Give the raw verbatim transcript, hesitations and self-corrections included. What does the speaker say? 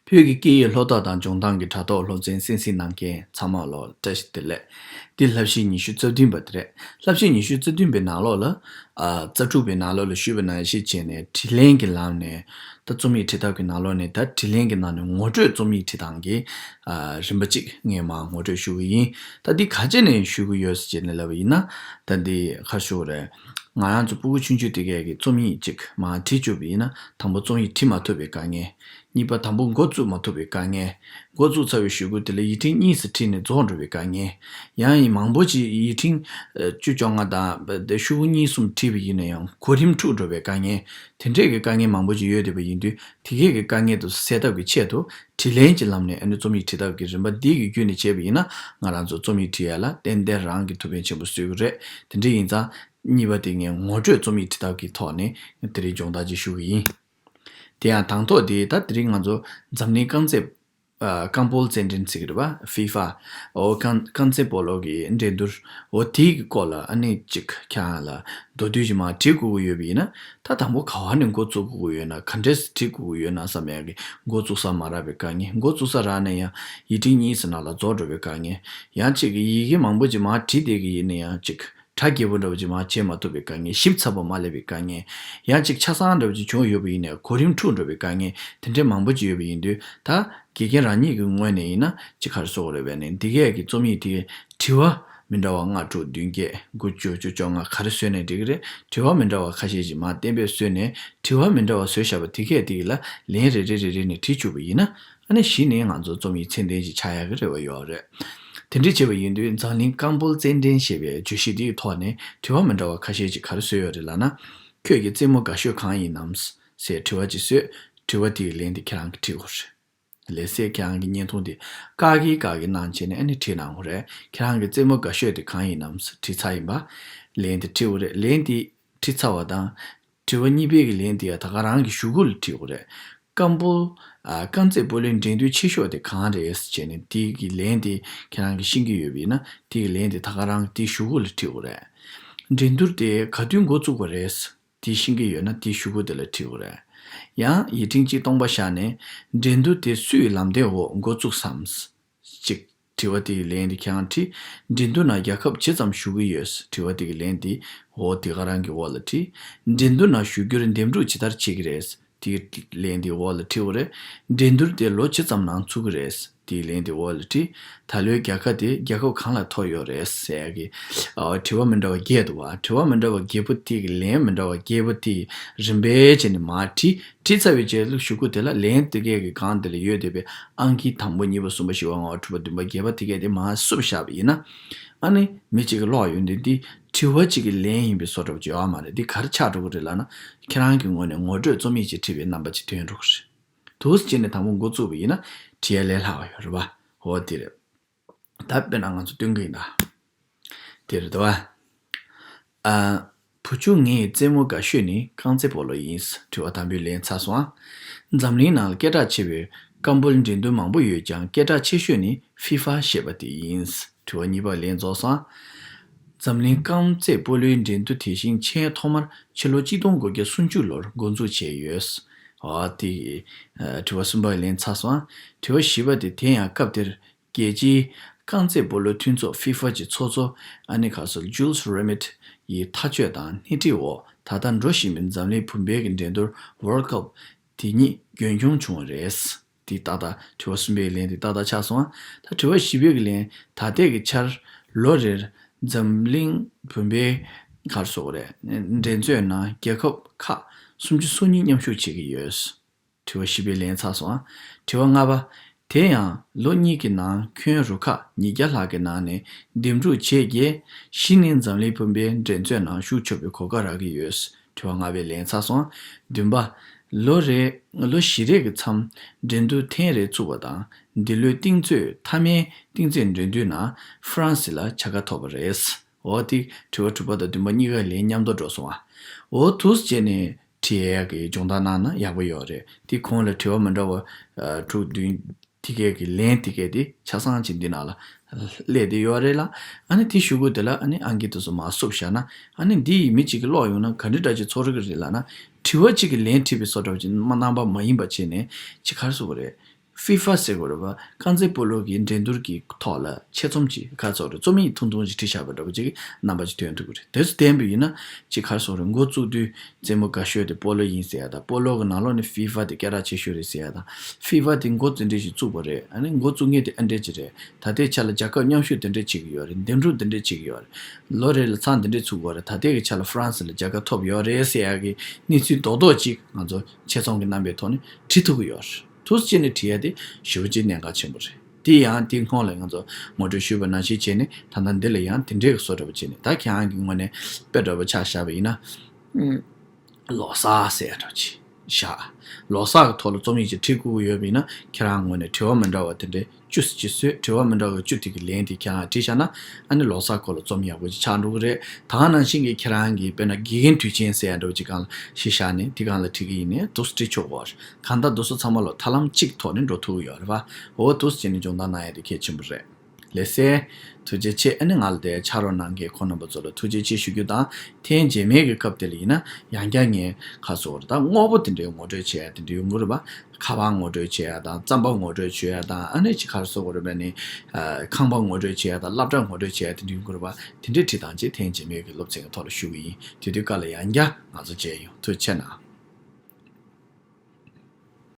བོད་ཀྱི་སྐད་ཡིག་ལྷོ་ཐོག་དང་ལྗོངས་མཐའ་གྱི་དྲ་ཐོག་སློབ་ཚན་གསན་གཟིགས་གནང་མཁན་ཚང་མ་ལ་བཀྲ་ཤིས་བདེ་ལེགས། འདི་བསླབ་གཞི་ཉི་ཤུ་རྩ་བདུན་པ་དེ་རེད། བསླབ་གཞི་ཉི་ཤུ་རྩ་བདུན་པའི་ནང་ལོགས་ལ། ཨ། རྩ་དྲུག་པའི་ནང་ལོགས་ལ་ཞུས་པ་ནང་བཞིན་བྱས་ནས་དྲིས་ལན་གྱི་ལམ་ནས། ད་རྩོམ་ཡིག་བྲིས་ཐབས་ཀྱི་ནང་ལོགས་ནས་ད་དྲིས་ལན་གྱི་ནང་ནས་ངོ་སྤྲོད་རྩོམ་ཡིག་བྲིས་སྟངས་ཀྱི། ཨ། རིམ་པ་གཅིག་ངས་མར་ངོ་སྤྲོད་ཞུ་གི་ཡིན། ད་འདི་ག་བྱས་ནས་ཞུ་གི་ཡོད་ཟེར་བྱས་ནས་ལབ་པ་ཡིན་ན། ད་འདི་ག་ཞུ་དགོས་རེད། ང་རང་ཚོ་སྤུ་གུ་ཆུང་ཆུང་དེ་གས་ཀྱི་རྩོམ་ཡིག་གཅིག་མར་བྲིས་བཅུག་པ་ཡིན་ན། དང་པོ་རྩོམ་ཡིག་བྲིས་མ་ཐུབ་པའི་དཀའ་ངལ། གཉིས་པ། དང་པོ་འགོ་བཙུགས་མ་ཐུབ་པའི་དཀའ་ངལ། འགོ་བཙུགས་ཚར་བའི་གཞུག་གུ་དེ་ལ་ཡིག་ཕྲེང་གཉིས་སུ་བྲིས་ནས་རྫོགས་འགྲོ་བའི་དཀའ་ངལ། ཡང་ཡིན་མང་པོ་ཅིག་ཡིག་ཕྲེང་། ཨ། བཅུ་བཅོ་ལྔ་དང་དེ་ཤོག་གུ་གཉིས་གསུམ་བྲིས་པ་ཡིན་ན་ཡང་གོ་རིམ་འཁྲུག་འགྲོ་བའི་དཀའ་ངལ། དེ་འདྲས་ཀྱི་དཀའ་ངལ་མང་པོ་ཅིག་ཡོད་བསྡད་པ་ཡིན་དུས། དེ་གས་ཀྱི་དཀའ་ངལ་དེ་ཚོ་སེལ་ཐབས་ཀྱི་ཆེད་དུ་དྲིས་ལན་གྱི་ལམ་ནས་ཨ་ནི་རྩོམ་ཡིག་བྲིས་ཐབས་ཀྱི་རིམ་པ་འདི་གི་བརྒྱུད་ནས་བྱས་པ་ཡིན་ན། ང་རང་ཚོ་རྩོམ་ཡིག་བྲིས་ཡ་ལ་ཏན་ཏན་རང་གི་ཐུགས་ཕན་ཆེན་པོ་གསོས་ཀྱི་རེད། དེ་འདྲས་ཡིན་ཙང་། གཉིས་པ་དེ་ངས་ངོ་སྤྲོད་རྩོམ་ཡིག་བྲིས་ཐབས་ཀྱི་ཐོག་ནས་དེ་རིང་སྦྱོང་བརྡར་ཅིག་ཞུ་གི་ཡིན། དེ་ཡང་དང་ཐོག་དེ་ད་དེ་རིང་ང་ཚོ་འཛམ་གླིང་རྐང་རྩེད། ཨ། རྐང་སྤོལ་རྩེད་འགྲན་ཟེར་གྱི་རེད་པ། ཧྥི་ཧྥ། འོ། རྐང་། རྐང་རྩེད་སྤོ་ལོ་གི་འགྲན་བསྡུར། འོ། དེའི་སྐོར་ལ་ཨ་ནི་ཅིག་ཁྱེད་རང་ལ་མདོར་བསྡུས་ཅིག་མར་བྲིས་དགོས་ཀྱི་ཡོད་པ་ཡིན་ན། ད་དང་པོ་ག་བ་ནས་འགོ་བཙུགས་དགོས་ཀྱི་ཡོད་ན། ག་འདྲས་སེ་བྲིས་དགོས་ཀྱི་ཡོད་ན་བསམ་ཡག་གི། འགོ་བཙུགས་ས་མ་རག་པའི་དཀའ་ངལ། འགོ་བཙུགས་ས་རག་ན་ཡང་ཡིག་ཕྲེང་གཉིས་ཙམ་ནང་ལ་རྫོགས་འགྲོ་བའི་དཀའ་ངལ། ཡང་གཅིག་གི་ཡི་གེ་མང་པོ་ཅིག་མར་བྲིས་བསྡད་ཀྱི་ཡིན་ན་ཡང་ཅིག་གྲ་རྒྱས་པོ་འདྲ་བོ་ཅིག་མར་བྱེད་མ་ཐུབ་པའི་དཀའ་ངལ། ཞིབ་ཚགས་པོ་མ་སླེབས་པའི་དཀའ་ངལ། ཡང་ཅིག་ཆ་ཚང་འདྲ་བོ་ཅིག་བྱུང་ཡོད་པ་ཡིན་ནའི་གོ་རིམ་འཁྲུག་འགྲོ་བའི་དཀའ་ངལ། དེ་འདྲའི་མང་པོ་ཅིག་ཡོད་པ་ཡིན་དུས། ད་དགེ་རྒན་རང་ཉིད་ཀྱི་ངོས་ནས་ཡིན་ན་ཅིག་ག་རེ་བཟོ་དགོས་རེད་པས་ནས། འདི་གས་ཀྱི་རྩོམ་ཡིག་དེ་གའི་དྲི་བ་མི་འདྲ་བ་ལྔ་དྲུག་བདུན་བརྒྱད་དགུ་བཅུ་བཅུ་བཅོ་ལྔ་ག་རེ་བཟོས་ནས་འགྲིག་གི་རེད། དྲི་བ་མི་འདྲ་བ་ཁ་ཤས་ཤིག་མར་གཏན་འབེབས་བཟོས་ནས། དྲི་བ་མི་འདྲ་བ་བཟོས་བཞག་པ་དེ་གས་དེ་གི་ལ་ལན་རེ་རེ་རེ་རེ་ནས་བྲིས་བཅུག་པ་ཡིན་ན། ཨ་ནི་གཞི་ནས་ང་ཚོ་རྩོམ་ཡིག་ཚད་ལྡན་ཞིག་ཆགས་ཡག་གི་རེ་བ་ཡོད་རེད། དེ་འདྲ་བྱས་པ་ཡིན་དུས་འཛམ་གླིང་རྐང་སྤོལ་རྩེད་འགྲན་ཞེས་པའི་བརྗོད་གཞི་འདིའི་ཐོག་ནས་དྲི་བ་མི་འདྲ་བ་ཁ་ཤས་ཅིག་ག་རེ་བཟོས་ཡོད་རེད་ལབ་ན། ཁྱོད་ཀྱི་རྩེད་མོ་དགའ་ཤོས་གང་ཡིན་ནམ་ཟེར་དྲི་བ་ཅིག་བཟོས། དྲི་བ་དེའི་ལན་དེ་ཁྱེད་རང་གིས་བྲིས་དགོས་རེད། ལགས་སེ། ཁྱེད་རང་གི་བརྙན་ཐུང་དེ་ཀ་གི་ཀ་གི་གནང་བྱས་ནས་ཨ་ནི་བྲིས་གནང་དགོས་རེད། ཁྱེད་རང་གི་རྩེད་མོ་དགའ་ཤོས་དེ་གང་ཡིན་ནམ་ཟེར་བྲིས་ཚར་ཡིན་པ། ལན་དེ་བྲིས་དགོས་རེད། ལན་དེ་བྲིས་ཚར་བ་དང་། དྲི་བ་གཉིས་པའི་གི་ལན་དེ་ཡང་ད་ག་རང་གི་གཞུག་གུ་ལ་བྲིས་དགོས་རེད། རྐང་སྤོལ། ཨ། རྐང་རྩེད་སྤོ་ལོའི་འགྲན་བསྡུར་ཆེ་ཤོས་དེ་གང་རེད་ཟེར་བྱས་ནས། དེ་གི་ལན་དེ་ཁྱེད་རང་གིས་ཤེས་ཀྱི་ཡོད་པ་ཡིན་ན། དེ་གི་ལན་དེ་ད་ག་རང་གི་དེའི་གཞུག་གུ་ལ་བྲིས་དགོས་རེད། འགྲན་བསྡུར་དེ་ག་དུས་འགོ་བཙུགས་པ་རེད་ཟེར་དེ་ཤེས་ཀྱི་ཡོད་ན་དེའི་གཞུག་གུ་དེ་ལ་བྲིས་དགོས་རེད། ཡང་ཡིག་ཕྲེང་གཅིག་སྟོང་པ་བཞག་ནས། འགྲན་བསྡུར་དེ་སུའི་ལམ་སྟོན་འོག་འགོ་བཙུགས་སམ་ཟེར། གཅིག་དྲི་བ་དེ་གི་ལན་དེ་ཁྱེད་རང་བྲིས། འགྲན་བསྡུར་ནང་རྒྱལ་ཁབ་ཇི་ཙམ་ཞུགས་ཀྱི་ཡོད། དྲི་བ་དེ་གི་ལན་དེ་འོ་དེ་ག་རང་གི་འོག་ལ་བྲིས། འགྲན་བསྡུར་ནང་ཞུགས་རྒྱུར་འདེམས་སྒྲུག་ཇི་ལྟར་བྱེད་ཀྱི་རེད། དེ་གི་ལན་དེ་འོག་ལ་བྲིས་པ་རེད། འགྲན་བསྡུར་དེ་ལོ་ཇི་ཙམ་ནང་ཚུགས་ཀྱི་རེད། དེ་གི་ལན་དེ་འོག་ལ་བྲིས། ད་ལོའི་རྒྱལ་ཁ་དེ་རྒྱལ་ཁབ་གང་ལ་ཐོབ་ཡོད་རེད་ཟེར་གི། ཨ། དྲི་བ་མི་འདྲ་བ་བརྒྱད་འདུག་བ། དྲི་བ་མི་འདྲ་བ་བརྒྱད་པོ་དེ་གི་ལན་མི་འདྲ་བ་བརྒྱད་པོ་དེ་རིམ་པས་བྱས་ནས་མར་བྲིས། བྲིས་ཚར་བའི་རྗེས་ལ་གཞུག་གུ་དེ་ལ་ལན་དེ་གས་ཀྱི་སྒང་དེ་ལ་ཡོད་བསྡད་པའི་ཨང་ཀི་དང་པོ་གཉིས་པ་གསུམ་པ་བཞི་པ་ལྔ་པ་དྲུག་པ་བདུན་པ་བརྒྱད་པ་དེ་གས་དེ་མར་བསུབས་བཞག་པ་ཡིན་ན། ཨ་ནི་མི་གཅིག་གིས་ཀློག་ཡོང་དུས་འདི་དྲི་བ་གཅིག་གི་ལན་ཡིན་པའི་བཟོ་འདྲ་པོ་ཅིག་ཡོད་མ་རེད། འདི་ག་རེ་ཆགས་འགྲོ་གི་རེད་ལབ་ན། ཁྱེད་རང་གི་ངོས་ནས་ངོ་སྤྲོད་རྩོམ་ཡིག་ཅིག་བྲིས་པའི་རྣམ་པ་ཅིག་ཐོན་འགྲོ་གི་རེད། འདུག་སེ་བྱས་ནས་དང་པོ་འགོ་བཙུགས་པ་ཡིན་ན་བྲིས་ཡ་ལས་སླ་བ་ཡོད་རེད་པ། འོ་དེ་རེད། ད་དཔེར་ན་ང་ཚོ་སྟོན་གི་ཡིན་ད། དེ་རེད་དོ། ཨ། བུ་ཆུང་ངའི་རྩེད་མོ་དགའ་ཤོས་ནི་རྐང་རྩེད་སྤོ་ལོ་ཡིན། དྲི་བ་དང་པོའི་ལན་ཚར་སོང་ཨ། འཛམ་གླིང་ནང་ལ་སྐད་གྲགས་ཆེ་བའི་རྐང་སྤོལ་འགྲན་བསྡུར་མང་པོ་ཡོད་ཀྱང་། སྐད་གྲགས་ཆེ་ཤོས་ནི་ཧྥི་ཧྥ་ཞེས་པ་དེ་ཡིན། དྲི་བ་གཉིས་པ་ལན་རྫོགས་སོང་ཨ། འཛམ་གླིང་རྐང་རྩེད་སྤོ་ལོའི་འགྲན་བསྡུར་དེ་བཞིན་ཆེས་ཐོག་མར་ཕྱི་ལོ་གཅིག་སྟོང་དགུ་བརྒྱ་སུམ་ཅུ་ལོར་འགོ་འཛུགས་བྱས་ཡོད། འོ་དེ། ཨ། དྲི་བ་གསུམ་པ་ལན་ཚར་སོང་ཨ། དྲི་བ་བཞི་པ་དེ། དེ་ཡང་སྐབས་དེར། རྒྱལ་སྤྱིའི་རྐང་རྩེད་སྤོ་ལོ་མཐུན་ཚོགས་ཧྥི་ཧྥ་གྱི་ཚོགས་གཙོ་ཨ་ནི་ག་སོ་ཇུལ་རེ་མིད་ཡི་ཐག་གཅོད་དང་སྣེ་ཁྲིད་འོག་ད་ལྟ་འགྲོ་བཞིན་པའི་འཛམ་གླིང་བུམ་པའི་གི་འགྲན་བསྡུར་ཝོལ་ཀབ་དེ་ཉིད་རྒྱུན་འཁྱོངས་བྱུང་བ་རེད། དེ་ཏག་ཏག་དྲི་བ་གསུམ་པའི་ལན་དེ་ཏག་ཏག་ཆགས་སོང་ཨ། ད་དྲི་བ་བཞི་པའི་གི་ལན། ད་ལྟའི་གི་ཆར་ལོ་རེར་འཛམ་གླིང་བུམ་པའི་ག་རེ་ཟེར་དགོས་རེད། འགྲན་རྩོད་ནང་རྒྱལ་ཁབ་ཁག་སུམ་ཅུ་སོ་གཉིས་མཉམ་ཞུགས་བྱེད་ཀྱི་ཡོད། དྲི་བ་བཞི་པའི་ལན་ཚར་སོང་ཨ། དྲི་བ་ལྔ་པ། དེ་ཡང་ལོ་གཉིས་ཀྱི་ནང་ཁྱོན་རུ་ཁག་ཉིས་བརྒྱ་ལྷག་གི་ནང་ནས་འདེམས་སྒྲུག་བྱས་རྗེས། གཞི་ནས་འཛམ་གླིང་བུམ་པའི་འགྲན་རྩོད་ནང་ཞུགས་ཆོག་པའི་གོ་སྐབས་རག་གི་ཡོད། དྲི་བ་ལྔ་པའི་ལན་ཚར་སོང་ཨ། བདུན་པ། ལོ་རེ། ལོ་བཞི་རེ་གི་མཚམས་འགྲན་བསྡུར་ཐེངས་རེ་ཚུགས་པ་དང་། འདི་ལོའི་རྟིང་རྩོད། མཐའ་མའི་རྟིང་རྩོད་འགྲན་བསྡུར་ནང་ཧྥ་རན་སི་ལ་བྱ་དགའ་ཐོབ་པ་རེད། འོ་དེ་དྲི་བ་དྲུག་པ་དང་བདུན་པ་གཉིས་ཀ་ལན་མཉམ་དུ་འགྲོ་སོང་ཨ། འོ་འདུག་སེ་བྱས་ནས་བྲིས་ཡག་གི་སྦྱོང་བརྡར་གནང་ན་ཡག་པོ་ཡོད་རེད། དེ་གོང་ལ་དྲི་བ་མི་འདྲ་བ་ཨ་དྲུག་བདུན་དེ་གས་ཀྱི་ལན་དེ་གས་དེ་ཆ་ཚང་ཅིག་འདི་ནང་ལ་སླེབས་བསྡད་ཡོད་རེད་ལ། ཨ་ནི་དེ་གཞུག་གུ་དེ་ལ་ཨ་ནི་ཨང་ཀི་དེ་ཚོ་མར་བསུབས་བཞག་ན། ཨ་ནི་འདི་ཡི་མི་གཅིག་གིས་ཀློག་ཡོང་ན་ག་འདྲ་འདྲ་ཅིག་ཚོར་གི་རེད་ལབ་ན། དྲི་བ་གཅིག་གི་ལན་བྲིས་པའི་བཟོ་འདྲ་ཅིག་མ་གནང་པ་མ་ཡིན་པ་བྱས་ནས་ཅིག་ག་རེ་ཟེར་དགོས་རེད། ཧྥི་ཧྥ་ཟེར་དགོས་རེད་པ། རྐང་རྩེད་སྤོ་ལོ་གི་འགྲན་བསྡུར་གྱི་ཐོག་ལ་ཆེད་རྩོམ་ཅིག་ག་ཚོད་རེད། རྩོམ་ཡིག་ཐུང་ཐུང་ཅིག་བྲིས་བཞག་པ་འདྲ་པོ་ཅིག་གི་རྣམ་པ་ཅིག་སྟོན་ཐུབ་ཀྱི་རེད། དེ་ཚོ་བསྟན་པ་ཡིན་ན་ཅིག་ག་རེ་ཟེར་དགོས་རེད། འགོ་བཙུགས་དུས་རྩེད་མོ་དགའ་ཤོས་དེ་སྤོ་ལོ་ཡིན་ཟེར་ཡ་དང་། སྤོ་ལོ་གི་ནང་ལོགས་ནས་ཧྥི་ཧྥ་དེ་སྐད་གྲགས་ཆེ་ཤོས་རེད་ཟེར་ཡ་དང་། ཧྥི་ཧྥ་དེ་འགོ་དེ་འདྲས་ཞིག་བཙུགས་པ་རེད། ཨ་ནི་འགོ་བཙུགས་མཁན་དེ་ཨ་འདྲས་ཅིག་རེད། ད་ལྟའི་ཆ་ལ་རྒྱལ་ཁབ་མཉམ་ཞུགས་དེ་འདྲས་བྱེད་ཀྱི་ཡོད་རེད། འདེམས་སྒྲུག་དེ་འདྲས་བྱེད་ཀྱི་ཡོད་རེད། ལོ་རེ་ལ་ཚང་དེ་འདྲས་ཚུགས་ཀྱི་ཡོད་རེད། ད་ལྟའི་གི་ཆ་ལ་ཧྥ་རན་སི་ལ་རྒྱལ་ཁ་ཐོབ་ཡོད་རེད་ཟེར་ཡ་གི་གནས་ཚུལ་རྡོག་རྡོག་ཅིག་ང་ཚོ་ཆེད་རྩོམ་གྱི་རྣམ་པའི་ཐོག་ནས་བྲིས་ཐུབ་ཀྱི་ཡོད་རེད། ཐུགས་རྗེ་ནས་བྲིས་ཡ་དེ་ཞེ་པོ་ཅིག་གནད་འགག་ཆེན་པོ་རེད། དེ་ཡང་དེའི་སྔོན་ལ་ང་ཚོ་ངོ་སྤྲོད་ཞུས་པ་ནང་བཞིན་བྱས་ནས། ད་ལྟ་འདི་ལ་ཡང་དེ་འདྲའི་བཟོ་འདྲ་པོ་བྱས་ནས། ད་ཁྱེད་རང་གི་ངོས་ནས་དཔེ་འདྲ་པོ་ཆ་བཞག་པ་ཡིན་ན། ལོ་གསར་ཟེར་ཡ་འདྲ་ཅིག་བཞག་ལོ་གསར་གྱི་ཐོག་ལ་རྩོམ་ཡིག་ཅིག་བྲིས་དགོས་ཀྱི་ཡོད་པ་ཡིན་ན། ཁྱེད་རང་ངོས་ནས་དྲི་བ་མི་འདྲ་བ་དེ་འདྲའི་བཅུ་ཅིག་བཟོས། དྲི་བ་མི་འདྲ་བ་བཅུ་དེ་གི་ལན་དེ་ཁྱེད་རང་བྲིས་བཞག་ན། ཨ་ནི་ལོ་གསར་སྐོར་ལ་རྩོམ་ཡག་པོ་ཅིག་ཆགས་འགྲོ་གི་རེད། ད་ག་ནང་བཞིན་གྱི་ཁྱེད་རང་གི་དཔེར་ན་དགེ་རྒན་དུས་ཆེན་ཟེར་ཡ་འདྲ་པོ་ཅིག་སྒང་ལ་གཞི་བཞག་ནས་དེ་སྒང་ལ་བྲིས་ཀྱི་ཡིན་ནའི་འདུག་སེ་བྲིས་ཆོག་གི་རེད། གང་ལྟར་འདུག་སེ་ཚང་མ་ལ་ཐབས་ལམ་གཅིག་ཐོག་ནས་འགྲོ་ཐུབ་ཀྱི་ཡོད་རེད་པ། འོ་འདུག་སེ་བྱས་ནས་སྦྱོང་བརྡར་གནང་ཡ་དེ་གལ་ཆེན་པོ་རེད། ལགས་སེ། ཐུགས་རྗེ་ཆེ། ཨ་ནི་ང་ལ་དེ་ཕྱག་རོགས་གནང་མཁན་ཁོང་རྣམ་པ་ཚོ་ལ་ཐུགས་རྗེ་ཆེ་ཞུ་རྒྱུ་དང་། ཐེངས་རྗེས་མའི་གི་སྐབས་དེ་ལ་ཡིན་ན་ཡང་བསྐྱར་ངས་ག་རེ་ཟེར་དགོས་རེད། ད་དངོས་པོ་དེ་འདྲའི་ངོ་སྤྲོད་བྱེད་ཡ་དེ་འདྲ་ཡོང་གི་རེད་པ། ཁ་པར་ངོ་སྤྲོད་བྱེད་ཡ་དང་། རྩམ་པ་ངོ་སྤྲོད་བྱེད་ཡ་དང་། ཨ་ནི་ཅིག་ག་རེ་ཟེར་དགོས་རེད་པ། ནི་ཨ་ཁང་པ་ངོ་སྤྲོད་བྱེད་ཡ་དང་། སློབ་གྲྭ་ངོ་སྤྲོད་བྱེད་ཡ་དེ་འདྲ་ཡོང་གི་རེད་པ། དེ་འདྲའི་བྲིས་སྟངས་ཅིག་ཐེངས་རྗེས་མའི་གི་སློབ་ཚན་གྱི་ཐོག་ལ་ཞུ་གི་ཡིན། དེ་དུས་སྐབས་ལ་ཡང་བསྐྱར་ང་ཚོ་མཇལ་ཡོང་། ཐུགས་རྗེ་ཆེ་གནང་།